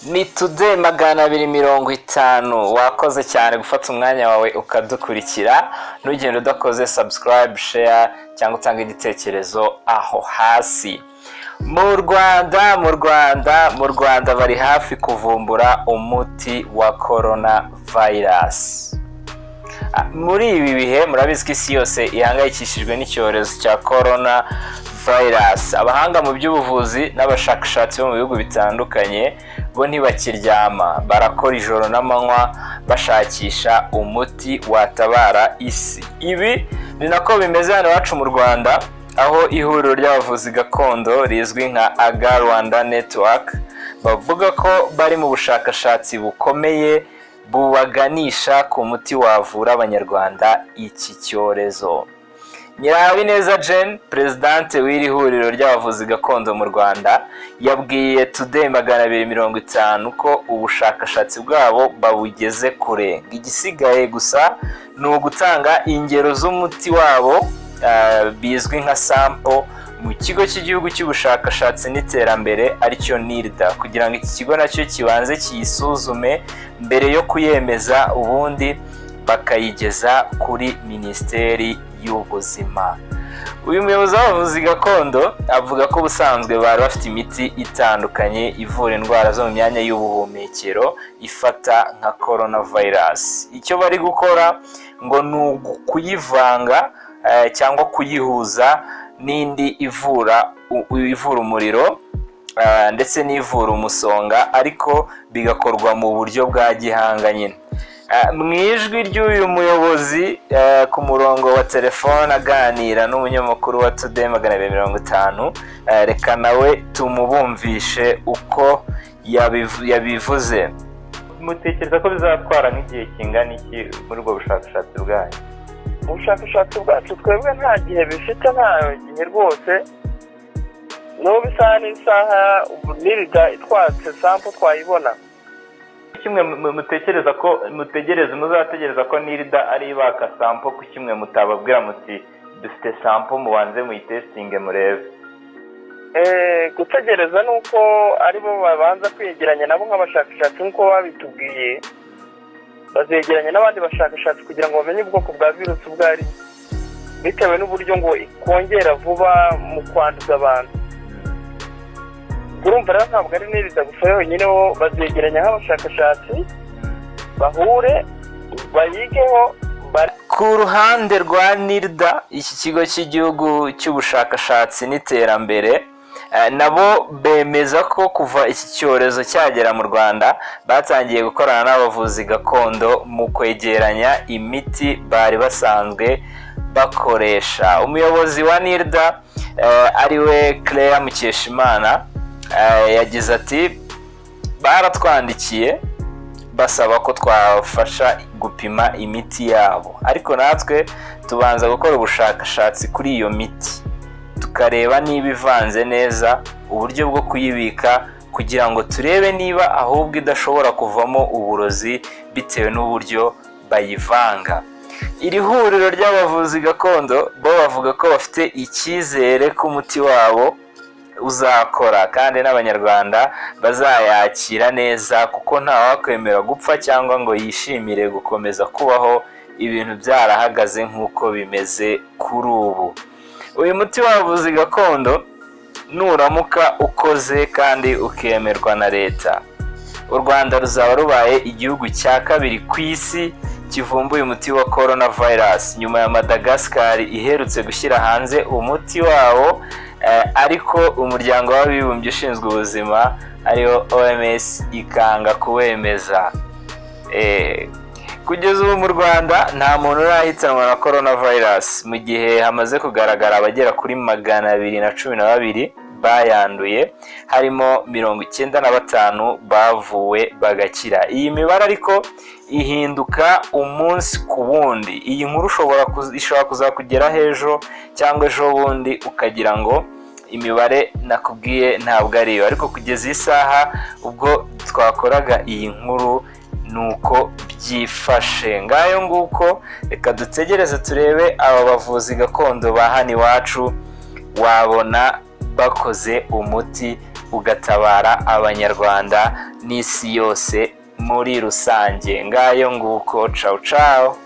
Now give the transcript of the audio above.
Ni Today 250. Wakoze cyane gufata umwanya wawe ukadukurikira. Ntugende udakoze subscribe, share cyangwa utanga igitekerezo aho hasi. Mu Rwanda, mu Rwanda, mu Rwanda bari hafi kuvumbura umuti wa corona virus. Muri ibi bihe murabizi ko isi yose ihangayikishijwe n'icyorezo cya corona virus. Abahanga mu by'ubuvuzi n'abashakashatsi bo mu bihugu bitandukanye bo ntibakiryama, barakora ijoro n'amanywa bashakisha umuti watabara isi. Ibi ni nako bimeze hano iwacu mu Rwanda, aho ihuriro ry'abavuzi gakondo rizwi nka AGA Rwanda Network bavuga ko bari mu bushakashatsi bukomeye bubaganisha ku muti wavura Abanyarwanda iki cyorezo. Nyirahabineza Jane, perezidante w'iri huriro ry'abavuzi gakondo mu Rwanda, yabwiye Today 250 ko ubushakashatsi bwabo babugeze kure, igisigaye gusa ni ugutanga ingero z'umuti wabo bizwi nka sample mu kigo cy'igihugu cy'ubushakashatsi n'iterambere, aricyo NIRDA, kugira ngo iki kigo nacyo kibanze kiyisuzume mbere yo kuyemeza, ubundi bakayigeza kuri Minisiteri y'Ubuzima. Uyu muyobozi w'abavuzi gakondo avuga ko ubusanzwe bari bafite imiti itandukanye ivura indwara zo mu myanya y'ubuhumekero ifata nka corona virus. Icyo bari gukora ngo ni ukuyivanga cyangwa kuyihuza n'indi ivura umuriro ndetse n'ivura umusonga, ariko bigakorwa mu buryo bwa gihanga nyine. Mu ijwi ry'uyu muyobozi ku murongo wa telefone aganira n'umunyamakuru wa Today 250, reka nawe tumubumvishe uko yabivuze. Mutekereza ko bizatwara nk'igihe kingana iki muri ubwo bushakashatsi bwanyu? Ubushakashatsi bwacu twebwe nta gihe bifite, nta gihe rwose. N'ubu isaha n'isaha NIRDA itwatse sample twayibona. Kimwe mutekereza ko mutegereze, muzategereza ko NIRDA ari ibaka sample ku kimwe mutababwira muti dufite sample, mubanze muyitesitinge murebe? Gutegereza ni uko aribo babanza kwegeranya nabo nk'abashakashatsi, nk'uko babitubwiye, bazegeranya n'abandi bashakashatsi kugira ngo bamenye ubwoko bwa virusi ubwo ari, bitewe n'uburyo ngo ikongera vuba mu kwanduza abantu. Urumva rero ntabwo ari NIRDA gusa yonyine, bo bazegeranya nk'abashakashatsi, bahure, bayigeho. Ku ruhande rwa NIRDA, iki kigo cy'igihugu cy'ubushakashatsi n'iterambere, nabo bemeza ko kuva iki cyorezo cyagera mu Rwanda batangiye gukorana n'abavuzi gakondo mu kwegeranya imiti bari basanzwe bakoresha. Umuyobozi wa NIRDA, ariwe Claire Mukeshimana, yagize ati: "Baratwandikiye basaba ko twafasha gupima imiti yabo, ariko natwe tubanza gukora ubushakashatsi kuri iyo miti, tukareba niba ivanze neza, uburyo bwo kuyibika, kugira ngo turebe niba ahubwo idashobora kuvamo uburozi bitewe n'uburyo bayivanga." Iri huriro ry'abavuzi gakondo bo bavuga ko bafite icyizere ko umuti wabo uzakora kandi n'Abanyarwanda bazayakira neza, kuko ntawakwemera gupfa cyangwa ngo yishimire gukomeza kubaho ibintu byarahagaze nk'uko bimeze kuri ubu. Uyu muti w'abavuzi gakondo nuramuka ukoze kandi ukemerwa na leta, u Rwanda ruzaba rubaye igihugu cya kabiri ku isi kivumbuye umuti wa corona virus, nyuma ya Madagascar iherutse gushyira hanze umuti wawo, ariko Umuryango w'Abibumbye ushinzwe ubuzima, ariwo OMS, ikanga kuwemeza. Kugeza ubu mu Rwanda nta muntu urahitanwa na corona virus, mu gihe hamaze kugaragara abagera kuri 212 bayanduye, harimo 95 bavuwe bagakira. Iyi mibare ariko ihinduka umunsi ku wundi. Iyi nkuru ishobora kuzakugeraho ejo cyangwa ejo bundi, ukagira ngo imibare nakubwiye ntabwo ariyo, ariko kugeza iyi saha ubwo twakoraga iyi nkuru ni uko byifashe. Ngayo nguko, reka dutegereze turebe aba bavuzi gakondo ba hano iwacu, wabona bakoze umuti. ugatabara Abanyarwanda n'isi yose muri rusange. Ngayo nguko, cawu cawu.